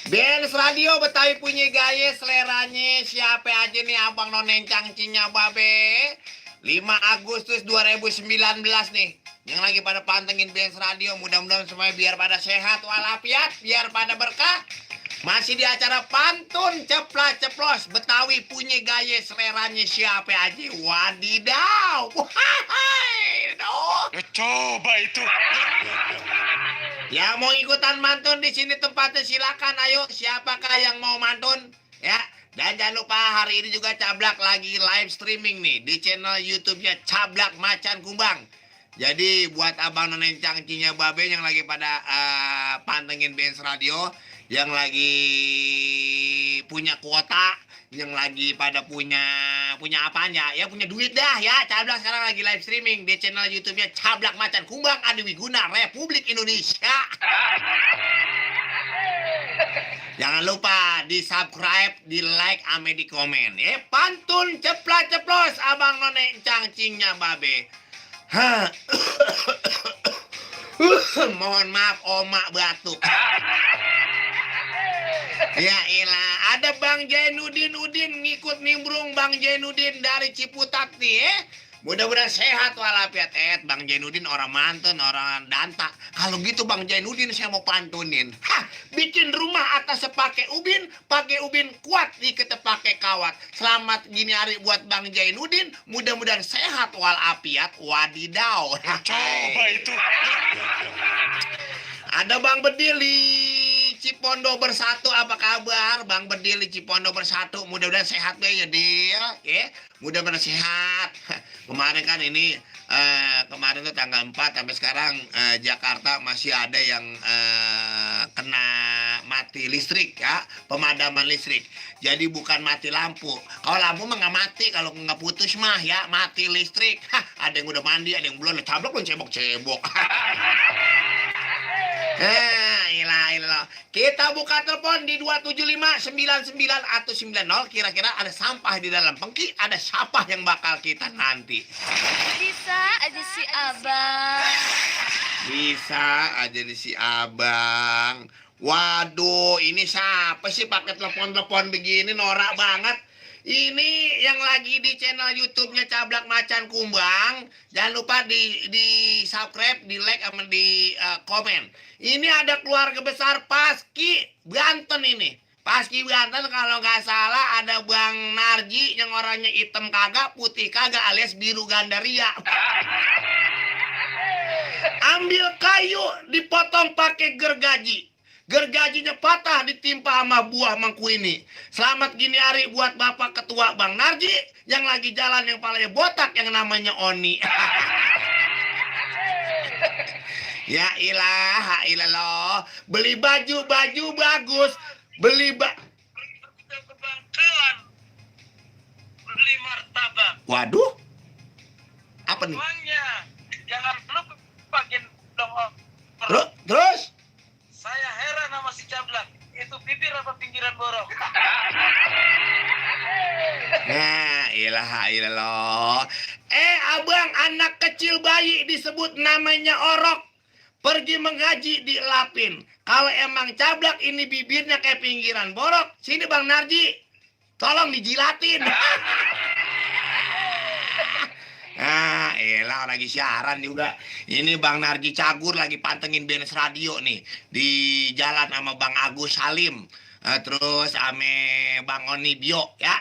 Benz Radio Betawi punya gaya seleranya. Siapa aja nih abang nonen cangcinya babe. 5 Agustus 2019 nih. Yang lagi pada pantengin Benz Radio. Mudah-mudahan semuanya biar pada sehat walafiat. Biar pada berkah. Masih di acara pantun ceplas ceplos. Betawi punya gaya seleranya. Siapa aja. Wadidaw. Ya, coba itu. Ya mau ikutan mantun di sini tempatnya silakan. Ayo siapakah yang mau mantun ya. Dan jangan lupa hari ini juga Cablak lagi live streaming nih di channel YouTube-nya Cablak Macan Kumbang. Jadi buat abang nonen cangcinya babe yang lagi pada pantengin Benz Radio, yang lagi punya kuota, yang lagi pada punya apaan ya punya duit dah ya. Cablak sekarang lagi live streaming di channel YouTube-nya Cablak Macan Kumbang Adi Wiguna Republik Indonesia. Jangan lupa di subscribe, di like, ame di komen. Pantun ceplas ceplos abang none cangcingnya babe. Mohon maaf omak batuk. Ya ilah, ada Bang Jainuddin ngikut nimbrung Bang Jainuddin dari Ciputat nih Mudah-mudahan sehat walafiat. Bang Jainuddin orang manten, orang danta. Kalau gitu Bang Jainuddin saya mau pantunin. Bikin rumah atasnya pakai ubin kuat dikete pakai kawat. Selamat gini hari buat Bang Jainuddin. Mudah-mudahan sehat walafiat. Wadidaw. Coba itu. Ada Bang Bedil di Cipondo Bersatu, apa kabar? Bang Bedil di Cipondo Bersatu, mudah-mudahan sehat ya Dil, ya. Mudah-mudahan sehat. Kemarin kan ini, kemarin tuh tanggal 4 sampai sekarang Jakarta masih ada yang kena mati listrik ya, pemadaman listrik. Jadi bukan mati lampu. Kalau lampu mah nggak mati, kalau nggak putus mah ya mati listrik. Ada yang udah mandi, ada yang belum, cablok pun cebok-cebok. Ilah. Kita buka telepon di 275-99 atau 90. Kira-kira ada sampah di dalam pengki, ada siapa yang bakal kita nanti? Bisa aja si abang. Bisa aja di si abang. Waduh, ini siapa sih pakai telepon-telepon begini, norak banget. Ini yang lagi di channel YouTube-nya Cablak Macan Kumbang. Jangan lupa di subscribe, di like, sama di komen. Ini ada keluarga besar Paski Banten ini. Paski Banten kalau nggak salah ada Bang Narji yang orangnya hitam kagak, putih kagak alias biru gandaria. Ambil kayu dipotong pakai gergaji. Gergajinya patah ditimpa sama buah mangku ini. Selamat gini hari buat Bapak Ketua Bang Narji yang lagi jalan yang palanya botak yang namanya Oni. Ya ilah loh. Beli baju bagus. Beli martabak. Waduh. Apa nih? Uangnya jangan lupa bagian dong. Terus? Saya heran sama si Cablak. Itu bibir apa pinggiran borok? Nah, ilah loh. Abang, anak kecil bayi disebut namanya orok. Pergi mengaji dielapin. Kalau emang Cablak ini bibirnya kayak pinggiran borok, sini Bang Narji, tolong dijilatin. Elah lagi siaran juga. Ini Bang Narji Cagur lagi pantengin Benz Radio nih di jalan sama Bang Agus Salim. Terus ame Bang Oni Bio ya.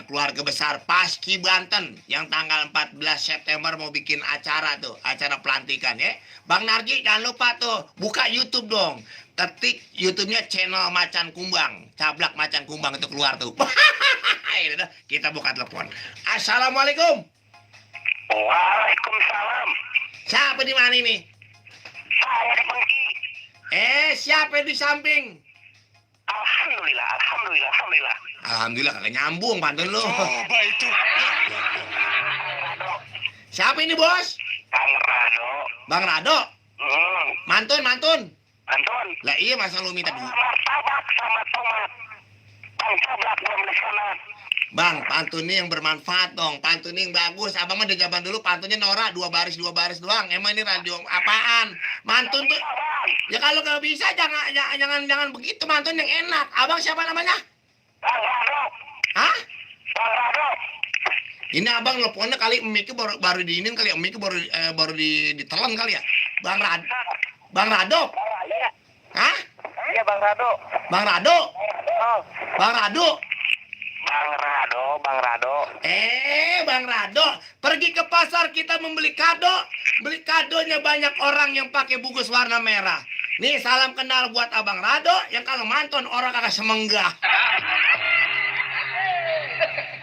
Keluarga besar Paski Banten yang tanggal 14 September mau bikin acara tuh, acara pelantikan ya. Bang Narji jangan lupa tuh buka YouTube dong. Ketik YouTube-nya channel Macan Kumbang, Cablak Macan Kumbang itu keluar tuh. Kita buka telepon. Assalamualaikum. Waalaikumsalam. Siapa di mana ini? Saya di Pengki. Siapa di samping? Alhamdulillah. Alhamdulillah kagak nyambung pantun lu. Coba itu. Siapa ini bos? Bang Rado. Bang Rado. Mantun. Anton. Lah iya masa lu minta duit? Martabak sama tomat. Bang Cablak belum di sana. Bang, pantunnya yang bermanfaat dong, pantunnya yang bagus. Abang mah di zaman dulu pantunnya Nora, dua baris doang. Emang ini radio apaan? Mantun tuh, ya kalau nggak bisa jangan begitu, mantun yang enak. Abang siapa namanya? Bang Rado. Hah? Bang Rado. Ini abang teleponnya kali mic-nya baru diinin kali ya, mic-nya baru ditelan kali ya. Bang Rado. Hah? Iya Bang Rado. Bang Rado. Oh. Bang Rado. Bang Rado. Bang Rado, pergi ke pasar kita membeli kado. Beli kadonya banyak orang yang pakai bungkus warna merah. Nih salam kenal buat Abang Rado yang kalau mantun orang kagak semenggah.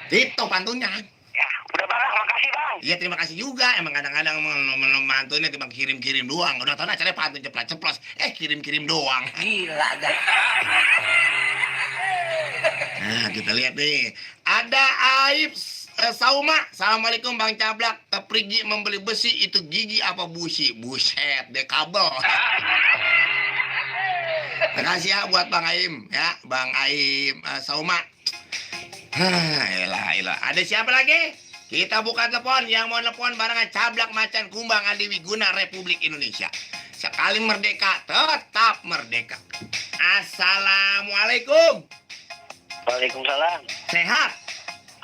Itu pantunnya. Ya, udah Bang, makasih Bang. Iya terima kasih juga. Emang kadang-kadang mantunnya cuma kirim-kirim doang. Udah tau acaranya pantun ceplos-ceplos. Kirim-kirim doang. Gila dah. Nah kita lihat nih. Ada Aib Sauma. Assalamualaikum Bang Cablak. Pergi membeli besi itu gigi apa busi? Buset deh kabel. Makasih ya buat Bang Aim ya. Bang Aim Sauma. Elah. Ada siapa lagi? Kita buka telepon. Yang mau telepon barengan Cablak Macan Kumbang Andi Wiguna Republik Indonesia. Sekali merdeka, tetap merdeka. Assalamualaikum. Waalaikumsalam. Sehat?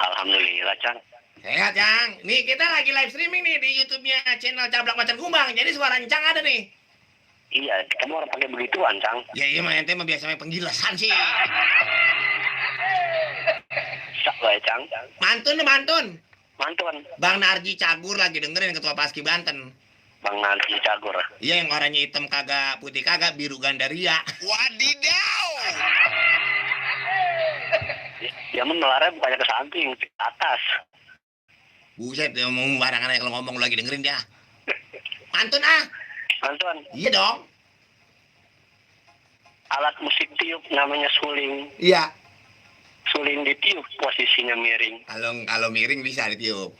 Alhamdulillah, Cang. Sehat, Cang. Nih, kita lagi live streaming nih di YouTube-nya channel Cablak Macan Kumbang. Jadi suara Cang ada nih. Iya, kamu orang pakai begituan, Cang. Ya iya, mah ente mah biasa main penggilasan sih. Sak wae, Cang. Mantun. Bang Narji Cagur lagi dengerin Ketua Paski Banten. Bang Nanti Cagur. Iya, yang orangnya hitam kagak, putih kagak, biru gandaria. Wadidaw! Dia menelarnya bukannya ke samping, ke atas. Buset, dia mau barangan aja kalau ngomong lagi dengerin dia. Mantun ah. Mantun. Iya dong. Alat musik tiup namanya suling. Iya. Suling ditiup posisinya miring. Kalau miring bisa ditiup.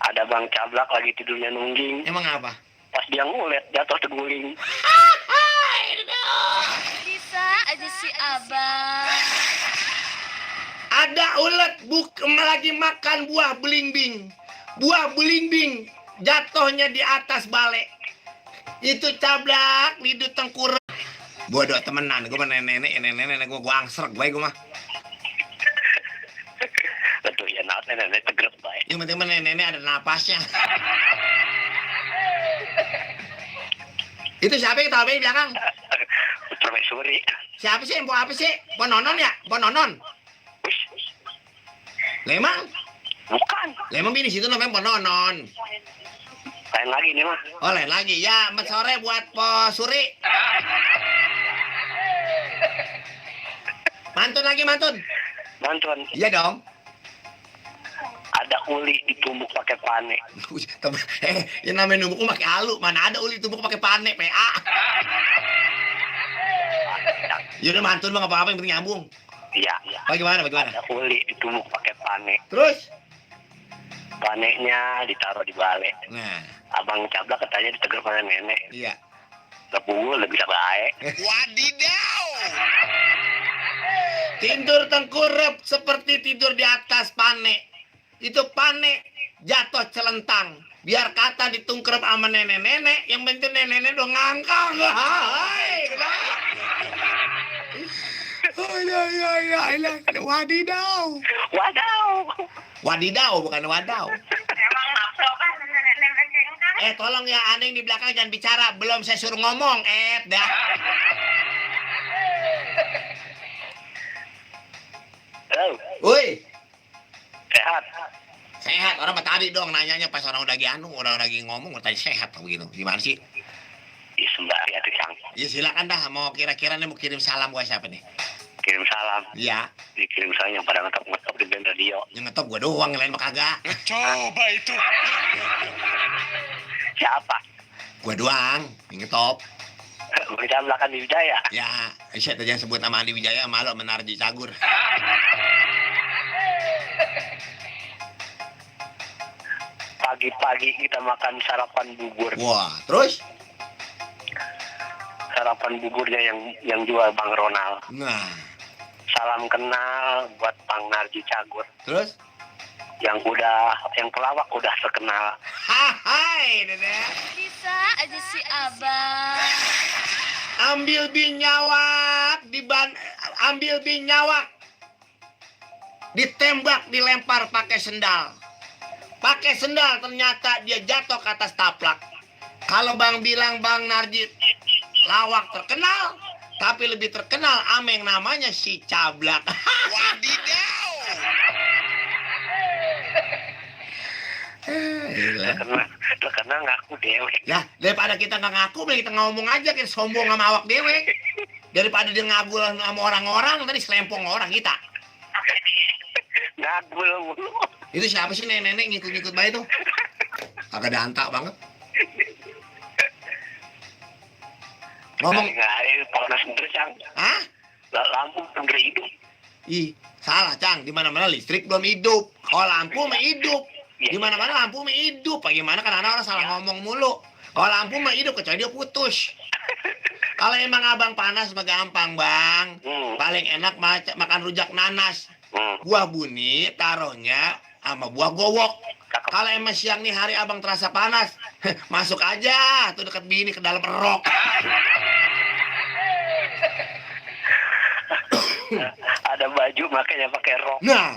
Ada Bang Cablak lagi tidurnya nungging. Emang apa? Pas dia ngulet jatuh terguling. Bisa aja si abang. Ada ulet lagi makan buah belimbing. Buah belimbing jatuhnya di atas balai. Itu Cablak lidut tengkurap. Bodoh temenan, gue mah nenek gue angsrek baik gue mah. Aduh ya nenek tegrep baik. Yang penting mah nenek ada napasnya. Itu siapa yang tahu di belakang? Permaisuri. Siapa sih? Apa sih? Pononon ya? Pononon. Wih, Lemang? bukan. Lemang bini situ namanya Pononon. Lain lagi nih mah. Oh lain lagi ya. Sore buat Po Suri. Mantun lagi mantun. Mantun. Iya dong. Ada uli ditumbuk pakai pane. Yang namanya numbuk pakai alu. Mana ada uli tumbuk pakai pane, PA. Yaudah mantun mah apa-apa yang penting nyambung. Iya. Bagaimana? Ada uli ditumbuk pakai pane. Terus? Panenya ditaruh di balai. Nah, Abang Cablak katanya ditegur sama nenek. iya. Lepungul lebih bisa baik. Wadidaw! Tidur tengkurap seperti tidur di atas pane. Itu pane jatuh celentang. Biar kata ditungkrep sama nenek-nenek, yang penting nenek-nenek udah ngangkang. Wadidaw. Wadidaw bukan wadaw. Tolong ya, aneh di belakang jangan bicara. Belum saya suruh ngomong, dah. Halo, Woi, sehat. sehat. Orang tadi dong nanyanya pas orang udah lagi ngomong, udah tadi sehat begitu. Gimana sih? Ih, sembari atuh Cang. Ya silakan dah. Mau kira-kira nih mau kirim salam buat siapa nih? Kirim salam. Iya. Dikirim salam yang pada ngetop di band radio. Yang ngetop gua doang, yang lain mah kagak. Coba itu. Siapa? Gua doang, yang ngetop. Bang Cablak kan di Wijaya. Ya, saya jangan sebut nama Andi Wijaya, malu menarji Cagur. Pagi-pagi kita makan sarapan bubur. Wah, terus? Sarapan buburnya yang jual Bang Ronald. Nah, salam kenal buat Bang Narji Cagur. Terus? Yang pelawak udah terkenal. Hai, Dede. Bisa aja si abang. Ambil binyawak, ambil binyawak. Ditembak, dilempar pakai sendal. Pakai sendal ternyata dia jatuh ke atas taplak. Kalau Bang bilang Bang Narji lawak terkenal, tapi lebih terkenal ameng namanya si Cablak. Wadidaw. Terkenal ngaku dewek. Ya, daripada kita nggak ngaku, mending kita ngomong aja, kita sombong sama awak dewek. Daripada dia ngabul sama orang-orang, tadi selempong orang kita. Ngabul mulu. Itu siapa sih nenek-nenek ngikut-ngikut bayi tuh? Agak dantak banget. Ngomong, Panas bener, Cang. hah? Lampu bener hidup. Ih, salah, Cang. Di mana-mana listrik belum hidup. Kalau lampu mah hidup. Di mana-mana lampu mah hidup. Bagaimana kan orang salah ngomong mulu. Kalau lampu mah hidup, kecuali dia putus. Kalau emang abang panas mah gampang, Bang. Paling enak makan rujak nanas. Buah buni taruhnya sama buah gowok. Kalau emang siang nih hari abang terasa panas, masuk aja tuh deket bini ke dalam rok. Ada baju makanya pakai rok. Nah,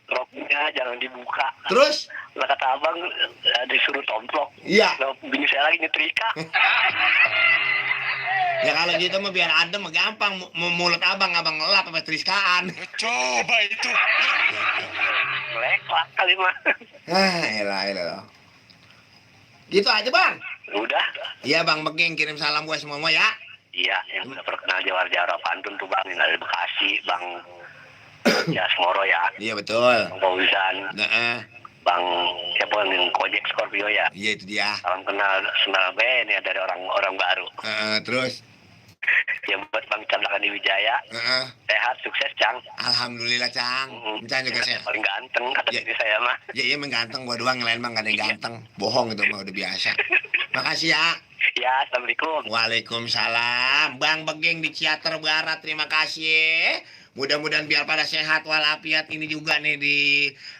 Roknya jangan dibuka. terus? Lah kata abang disuruh tomplok. Iya. Lah bini saya lagi nyetrika. Ya kalau gitu mah biar adem mah gampang. Mulut abang ngelap sampai triskaan. Coba itu. Melek kali mah. Elah. Gitu aja, Bang. Udah. Iya, Bang Begeng kirim salam buat semua ya. Iya, yang udah terkenal Jawara Pantun tuh Bang, yang dari Bekasi, Bang ya Semoro ya, Iya betul. Bang Fauzan, Nah, Bang siapa yang Kojek Scorpio ya. iya itu dia. Salam kenal Ben ya dari orang baru. Terus, Ya buat Bang Cabrakan di Wijaya, sehat, sukses Cang. alhamdulillah, Cang. Cang juga sehat. Paling ganteng kata Ya. diri saya mah. Ya iya emang ganteng gua doang, yang lain mah gak ada yang ganteng. Bohong itu mah udah biasa. Makasih ya. Ya, Assalamualaikum. Waalaikumsalam. Bang Begeng di Ciater Barat, terima kasih. Mudah-mudahan biar pada sehat walafiat. Ini juga nih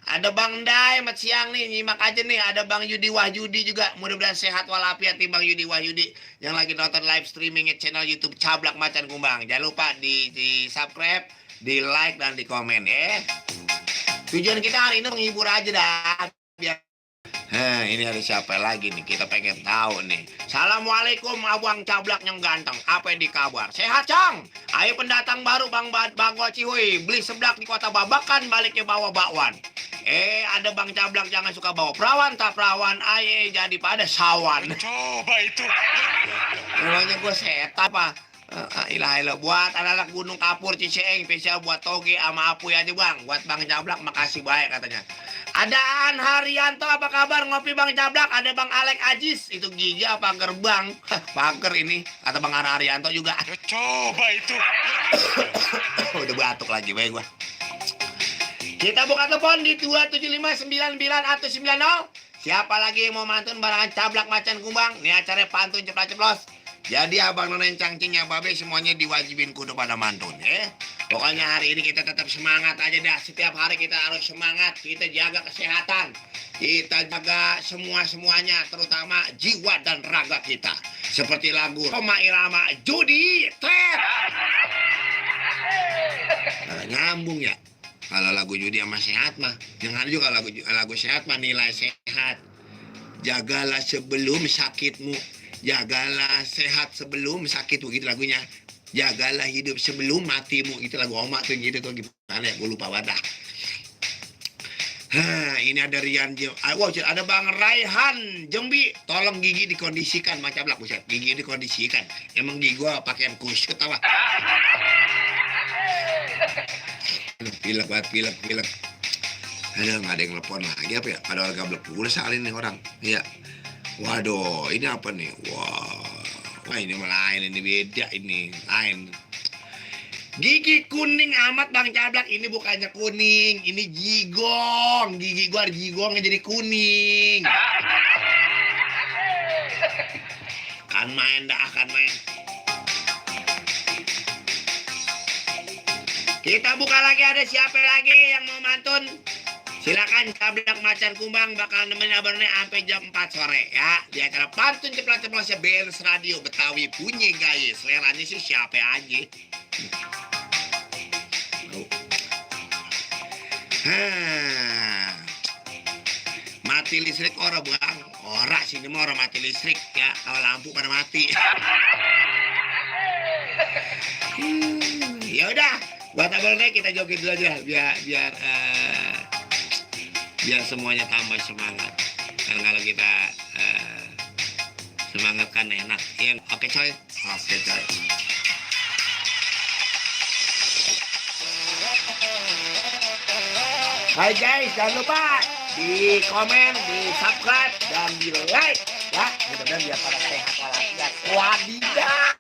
ada Bang Dai mat siang nih, nyimak aja nih. Ada Bang Yudi Wahyudi juga. Mudah-mudahan sehat walafiat nih Bang Yudi Wahyudi yang lagi nonton live streaming channel YouTube Cablak Macan Kumbang. Jangan lupa di subscribe, di like dan di komen ya. Tujuan kita hari ini menghibur aja dah. Biar ini ada siapa lagi nih? Kita pengen tahu nih. Assalamualaikum abang Cablak yang ganteng. Apa yang dikabar? Sehat, Cang? Ayo pendatang baru Bang Cihuy. Beli seblak di Kota Babakan, baliknya bawa bakwan. Ada Bang Cablak jangan suka bawa perawan, tak perawan. Ayo jadi pada sawan. Coba itu. Memangnya gue setan apa? Ilah buat anak-anak Gunung Kapur Ciseeng, spesial buat Toge sama Apuy aja Bang. Buat Bang Cablak makasih baik katanya. Ada An Haryanto, apa kabar ngopi Bang Cablak? Ada Bang Alek Ajis, itu gigi apa gerbang? Pager ini, kata Bang Haryanto juga. Coba itu. Udah batuk lagi, baik gua. Kita buka telepon di 2759990. Siapa lagi yang mau mantun barangan Cablak Macan Kumbang? Ini acara pantun ceplos-ceplos. Jadi abang nonen cangcingnya babe semuanya diwajibin kudu pada mantun ya. Pokoknya hari ini kita tetap semangat aja dah. Setiap hari kita harus semangat. Kita jaga kesehatan. Kita jaga semua-semuanya. Terutama jiwa dan raga kita. Seperti lagu Roma Irama Judi Tret. Nyambung ya. Kalau lagu judi sama sehat mah. Jangan juga lagu sehat mah nilai sehat. Jagalah sebelum sakitmu. Jagalah sehat sebelum sakit, begitu lagunya. Jagalah hidup sebelum matimu. Itu lagu Oma tuh gitu tuh gimana ya, gue lupa wadah. Ini ada Rian ada Bang Raihan Jembi. Tolong gigi dikondisikan macam lah buset. Gigi dikondisikan. Emang gigi gua pakaian kus ketawa. Pilek. Ada nggak ada yang telepon lagi apa ya? Pada warga blok udah salin nih orang. Iya. Waduh, ini apa nih? Wah ini lain, ini beda, ini lain. Gigi kuning amat Bang Cablak, ini bukannya kuning, ini jigong. Gigi gua jigongnya jadi kuning. Kan main dah, kan main. Kita buka lagi, ada siapa lagi yang mau mantun? Silakan Cablak Macan Kumbang bakal nemenin abang None sampai jam 4 sore ya. Di acara pantun ceplas-ceplasnya BNS Radio Betawi punya gaya. Seleranya sih siapa aja. Mati listrik ora bang, ora sini mah ora mati listrik ya, kalau lampu pada mati. Ya udah, buat abang None kita joget dulu aja biar semuanya tambah semangat. Karena kalau kita semangat kan enak. Ya, oke coy. Oke coy. Hai guys, jangan lupa di komen, di subscribe, dan di like ya. Mudah-mudahan biar pada sehat walafiat. Wadidah.